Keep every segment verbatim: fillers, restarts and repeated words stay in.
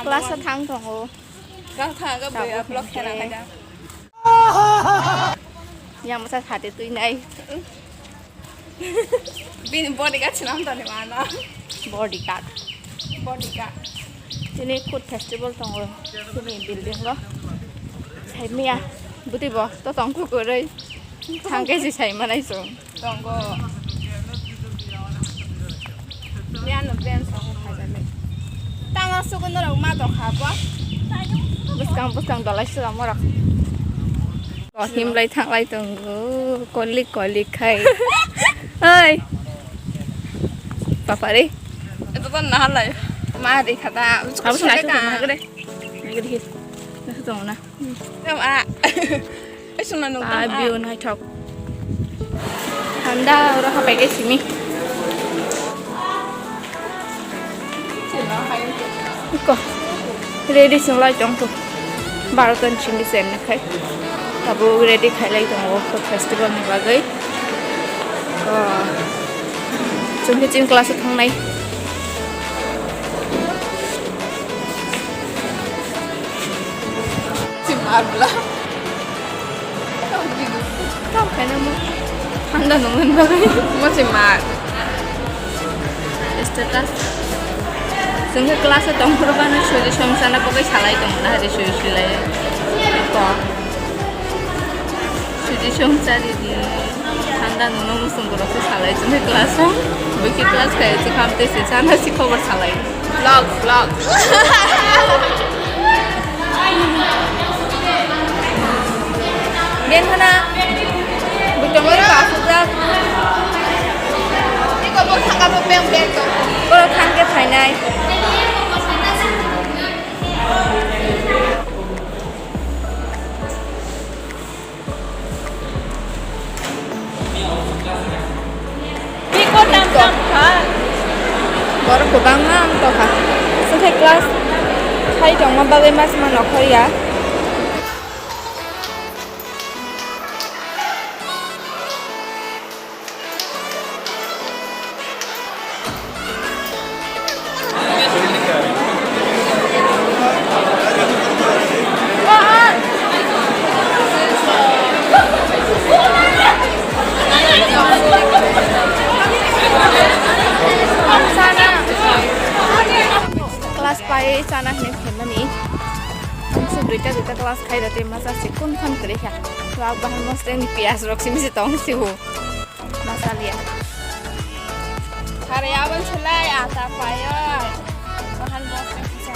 Class o thang tongo. Kang thang ga Tabuk buya block hwnkhe. Khena khaida. Yang masa hati tui nai. Bini bodyguard swnam toni mano. Bodyguard. Bodyguard. Tini food festival tongo. Tini building o. Sai mia. Bwtwi bo to tong kukurwi. Thangkhe se sai manai chwng. Tongo. Ni ano bench rok khaijak le. Tanga sugo norok ma tokha bo. Bwskang bwskang dolai swnam rok. O himlai thanglai tongo. Kolik kolik khai. Oi. Papa re. Ito to nahalai. Ma de khata. Abo swnai swnai ka. Nagre. Nagre. Nagre tongo na. Tama. Ai suna nung tama. View naithok. Thanda oro hapai ke simi. Iko. Ready sung lai tong tu. Barotan simi sen na khai. Abo ready khai lai tong o festival ni bagwi. Ko. Chungke ching class thang nai. Chimar bla. Kam khaina mo. Thanda nung nang bagwi. Mo chimar. Status. Sungke class o tongphuru bana suri somsana bagwi salai tong na hari suri silai. Ko. Suri somsari di. Thanda nung nang musung borok se salai chini class o. Bwkhe class khai se khamte se sana si khobor salai. Vlog, vlog. Beng hana. Butong ori ba asuk jak. Iko bo thangka bo beng beng to. Oro thangke phainai. Borok kwbangma wng tongkha. Swkhe class khai tongma bagwi ma se ma nokhor ya. Class pai chana hinwi phaimani. Mungsa duita duita class khai rw tei masa se kun khan kwrwi kha. Rak bahai mosreng ni piyaj rok simi se tong si bo. Masalia. Hari abang selai ata payo. Bahan bosnya bisa.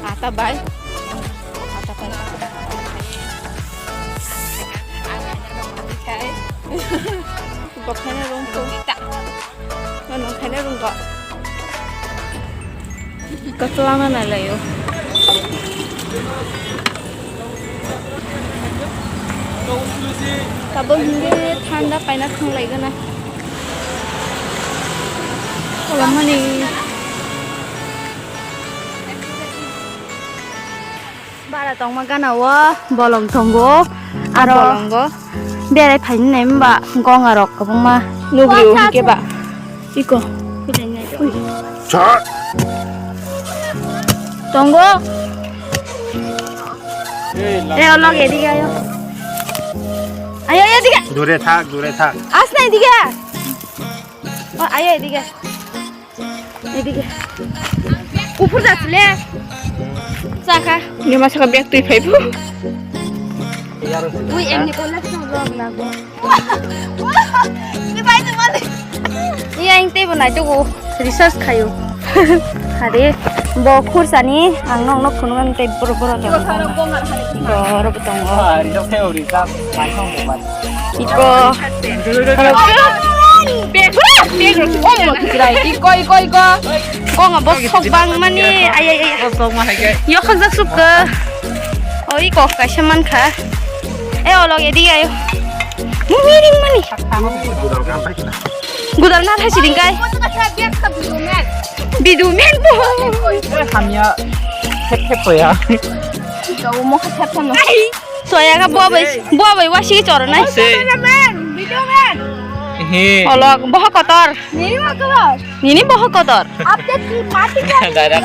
Ata bai. Ata bai. Bokhana rungko. Nung khana rungko. Katlana nalayo. Tabuk hwnwi thanda paina thanglaigana. Kolamani. Bara tongma gana o bolong tongo. Aro bolongo. Berai phaini nai hwnba gonga rok kwbangma. Nugrio hwnkhe ba. Iko. Tongo. Eh, olok edige ayo. Ayo, ayo, edige. Dure thak, dure thak. Asna edige. O, ayo, edige. Edige. Kuphur jachile. Chakha. Ni masa ka bag twi phaibu. Ui, emni kolla kisa vlog lago. Iya, yang tei bo nai tugu research khayo. Hade, bo khursani ang nokno phunuknani tei boro boro tongo. Boro bo tongo. Iko. Iko, iko, iko. Kongo bo sok bang mani. Ay, ay, ay. Yo khajak suk. O iko kaisa man kha. E olok edi ayo. Mumi ring mani. Gudal na thai siding kai. Bidu men bo. Hamya. Hep hep ya. Soya ka buah bai, buah bai wasi chor nai. He. Olok boha kotor. Nini boha kotor. Direct.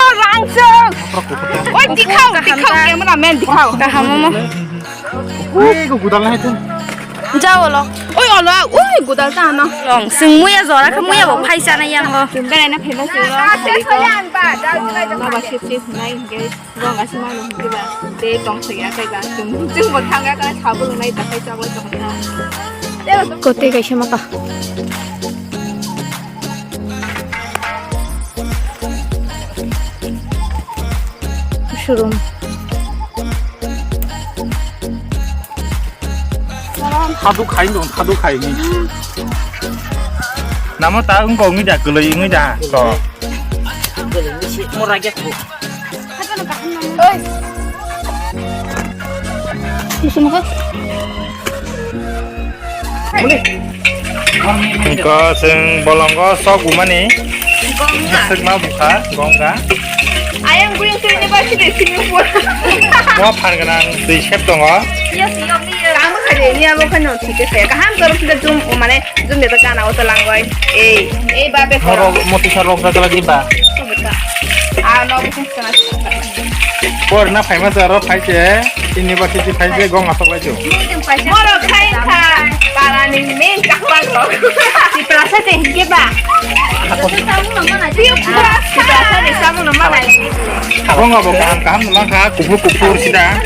Rangso. Oi, dikhao, dikhao, camera man, dikhao. Kaham omo. Ui, go gudal nai thung. Jao lo. Oi, olo, ui, gudal ta ano. Long, sing muya jora khe muya bo phai chana yang o. Chum berai na phela se ro. Mama ship ship nai hingke. Gong asi mano hingke ba. De tong se ya kai ba. Chum, chum bo thang ya kai sabul nai ta kai chak lai chak ta. Kote kaisa maka. Showroom. Thaduk khai no, thaduk khai ni. Namo ta wng kong ni da, kwlwi wngwi da, to. Oi. Susu maka. Engko chwng bolongo sok umani. Swkma bukha, gongga. Ayang buyung twi ni ba sini sini pura. Bo phan gwnang twi sep tongo. Yes, yes, yes. Kamu kade ni abo khano thik ase. Kaham karo sida jum, mane jum de gana o to langoi. Ei, ei ba be. Moro moti sa rok da kala di ba. Ah, no, bukan setengah. Por na phaima sa ro phai se. University phai se gong asok lai chu. Borok khai kha, para ni main kakwang rok. Tiprasa te hingke ba. Tiprasa te samung no manai. Gong abo kaham kaham no mankha, kuphur kuphur sida.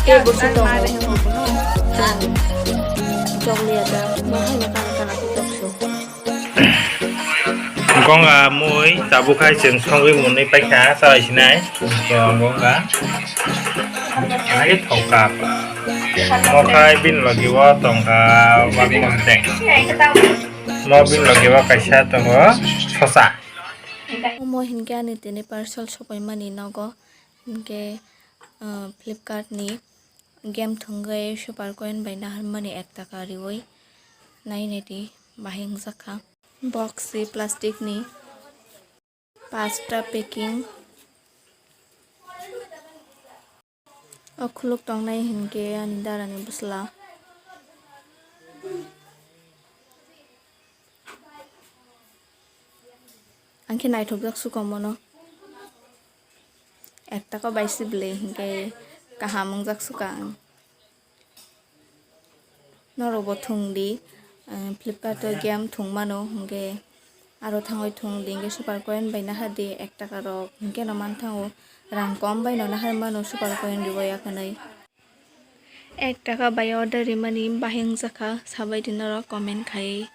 Tei bo se tongo. Chwng chokliya da, bo haino kana kana khe tokso. Gongga mui tabuk hai chwng songwi mwnwi paikha chwrai sinai. Gongga hai thoka. Mo khai bini logi o tongkha wagmon teng. Mo bini logi o kaisa tongo sosa. Omo hinkhe ani tini parcel sopaimani nogo. Hinkhe, ah, Flipkart ni game thwngwi super coin bai naharmani ek taka riwi nainai di bahai wngjakha. Box se plastic ni pasta packing. O khuluk tongnai hinkhe ani dara ni bwsla. Ang khe naithokjak suka mono. Ek taka bai se bwlwi hinkhe kaham wngjak suka ang. Norok bo thung di, eh, Flipkart o game thung mano hinkhe aro thangwi thung di hinkhe super coin bai naha di ek taka rok hinkhe no man thango rang kom bai no naharmano super coin riwi ya kwnwi. Ek taka bai order rimani bahai wngjakha, sabai di norok comment khai.